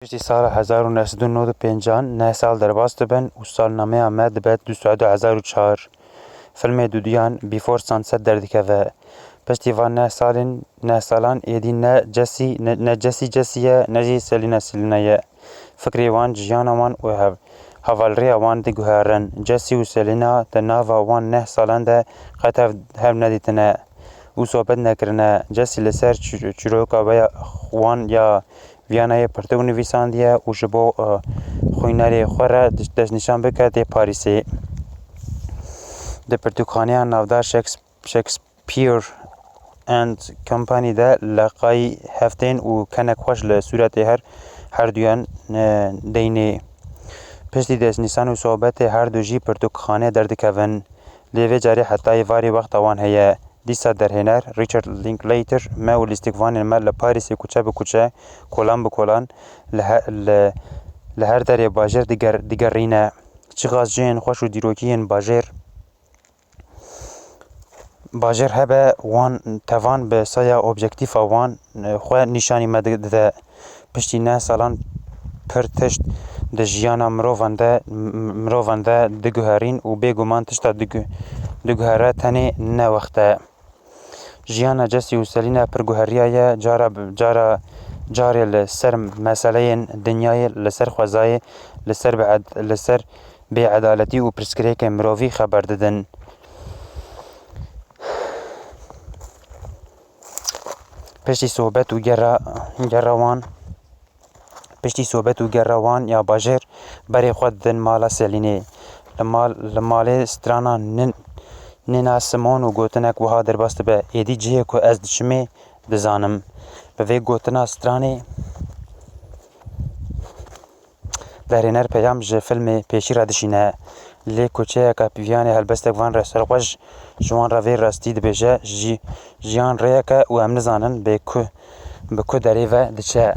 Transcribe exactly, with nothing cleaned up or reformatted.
Piştî sala hezar û neh sed û nod û pêncan neh sal derbas dibin û salnameya me dibe du sed û hezar û çar. Filmê duduyan Before Sunset derdikeve. Piştî van neh salên, neh salan êdî ne Jesse, ne, ne Jesse Jesse ye, ne jî Selena Selena ye. Fikrê wan, jiyana wan û hev-, hevalrêya wan diguherin. Jesse û Selena di nava wan neh salan de qet hev, hev nedîtine û sohbet nekirine. Jesse li ser çî-, çîroka we ya, wan ya Viyanayê pirtûk nivîsandiye û ji bo, e, xwînerê xwe re di-, destnîşan bike tê Parîsê. Di pirtûkxaneya navdar Shakes-, Shakespeare and Company de leqayî hev tên û kenek xweş li sûretê her, herduyan, e, deynê. Piştî destnîsan û sohbetê herdu jî pirtûkxanê derdikevin. Lê vê carê hetayê varê wexta wan heye. Dîsa derhêner Richard Linklater me û lîstikvanên me li Parîsê kuçe bi kuçe, kolan bi kolan li he-, li, li her derê bajêr diger-, digerîne. Çiqas cihên xweş û dîrokî yên bajêr, bajêr hebe, wan tevan bi saya objektîfa wan, e, xwe nîşanî me di-, dide. Piştî neh salan pir tişt di jiyana mirovan de, m-, mirovan de diguherîn û bêguman tişta digu-, diguhere tenê ne wext e. Jiyana Jesse û Selîna pir guheriya ye, cara bi cara, carê li ser meseleyên dinyayê, li ser xwezayê, li ser bi-, li ser bêedaletî û pirsgirêkên mirovî xeber didin. Piştî sohbet û gera, gera wan, piştî sohbet û gera wan ya bajêr berê xwe didin mala Selînê. Li mal, li malê strana Nin-, Nina Simon û gotinek wiha derbas dibe, êdî cihê ku ez diçimê dizanim. Bi vê gotina stranê derhêner peyam ji filmê pêşî re dişîne. Lê koçeyeke Viyanê helbestek van re serxweş ji wan re vê rastî dibêje, jî, jiyan rêyeke û em nizanin bê ku, bi ku derê ve diçe.